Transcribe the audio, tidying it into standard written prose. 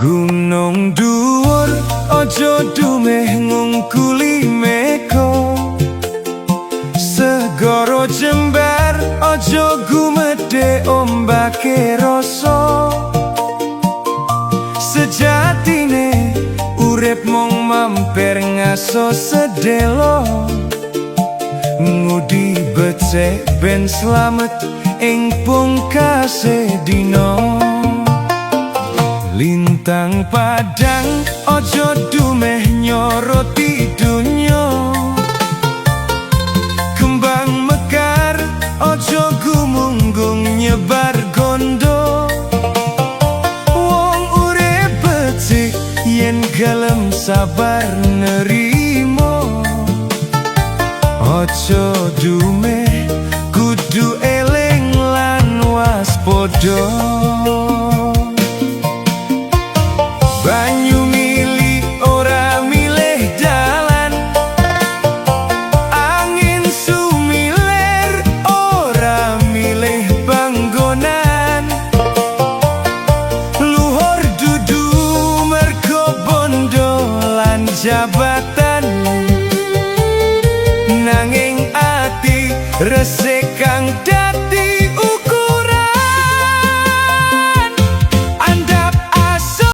Gunung dhuwur, aja dumeh ngungkuli meko. Segara jembar, aja gumedhe ombake rasa. Sejatine urip mung mampir ngaso sedelo. Ngudi becik ben slamet ing pungkase dina. Lintang padang, aja dumeh nyoroti donya. Kembang mekar, aja gumunggung nyebar gondo. Wong urip becik yen gelem sabar nerimo. Aja dumeh, kudu eling lan waspada. Banyu mili ora milih dalan, angin sumilir ora milih panggonan. Luhur dudu mergo bondo lan jabatan, nanging ati resik.